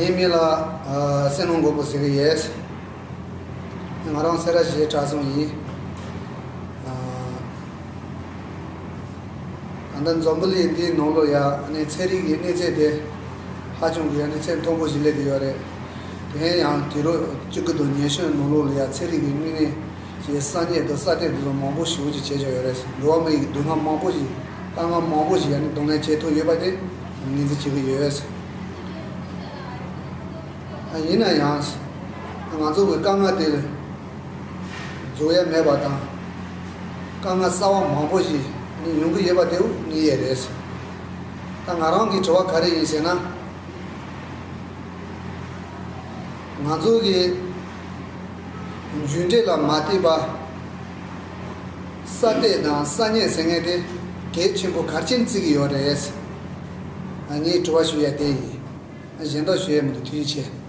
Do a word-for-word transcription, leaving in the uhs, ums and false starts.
ངའི་མིང་ལ་ཨ་སེང་ལུང་མགོན་པོ་ཟེར་གྱི་ཡོད། ང་རང་སེ་ར་བྱེས་གྲྭ་ཚང་ཡིན། ཨ་ད་ལྟ་འཛམ་བུ་གླིང་འདིའི་ནང་ལོགས་ཡ་ཨ་ནི་ཚན་རིག་གི་གནས་ཚད་དེ་ཧ་ཅང་གི་ཨ་ནི་ཚད་མཐོན་པོ་ཞིག་སླེབས་བསྡད་ཡོད་རེད། དེ་ཡང་དུས་རབས་བཅུ་དགུ་དང་ཉི་ཤུ་ནང་ལོགས་ལ་ཡ་ཚན་རིག་གི་དངོས་གནས་ཀྱི་གསར་རྙེད་དང་གསར་གཏོད་དེ་ཚོ་མང་པོ་ཞེ་པོ་ཅིག་བྱས་བཞག་ཡོད་རེད། འགྲོ་བ་མི་ཡི་སྡུག་བསྔལ་མང་པོ་ཞིག་དཀའ་ངལ་མང་པོ་ཞིག་ཡ་ནི་གདོང་ལེན་བྱེད་ཐུབ་ཡོད་པ་དེ་ངོས་འཛིན་བྱེད་ཀྱི་ཡོད། ཡིན་ན་ཡང་ང་ཚོ་གི་དཀའ་ངལ་དེ་རྫོགས་ཡ་མེད་པ་དང་། དཀའ་ངལ་གསར་བ་མང་པོ་ཞིག་ནི་ཡོང་གི་ཡོད་པ་དེ་ངེས་ཡོད་རེད། ད་ང་རང་གི་དྲི་བ་ག་རེ་ཡིན་ཟེར་ན། ང་ཚོ་གི་རྒྱུ་འབྲས་ལ་མ་བལྟས་པ་གསར་གཏོད་དང་གསར་རྙེད་ཟེར་མཁན་དེ་གལ་ཆེན་པོ་ག་རེ་བྱས་ནས་བརྩི་གི་ཡོད་རེད། ངས་དྲི་བ་ཞུ་ཡ་དེ་ཡིན། གཞན་དག་ཞུ་ཡ་མི་འདུག་ཐུགས་རྗེ་ཆེ།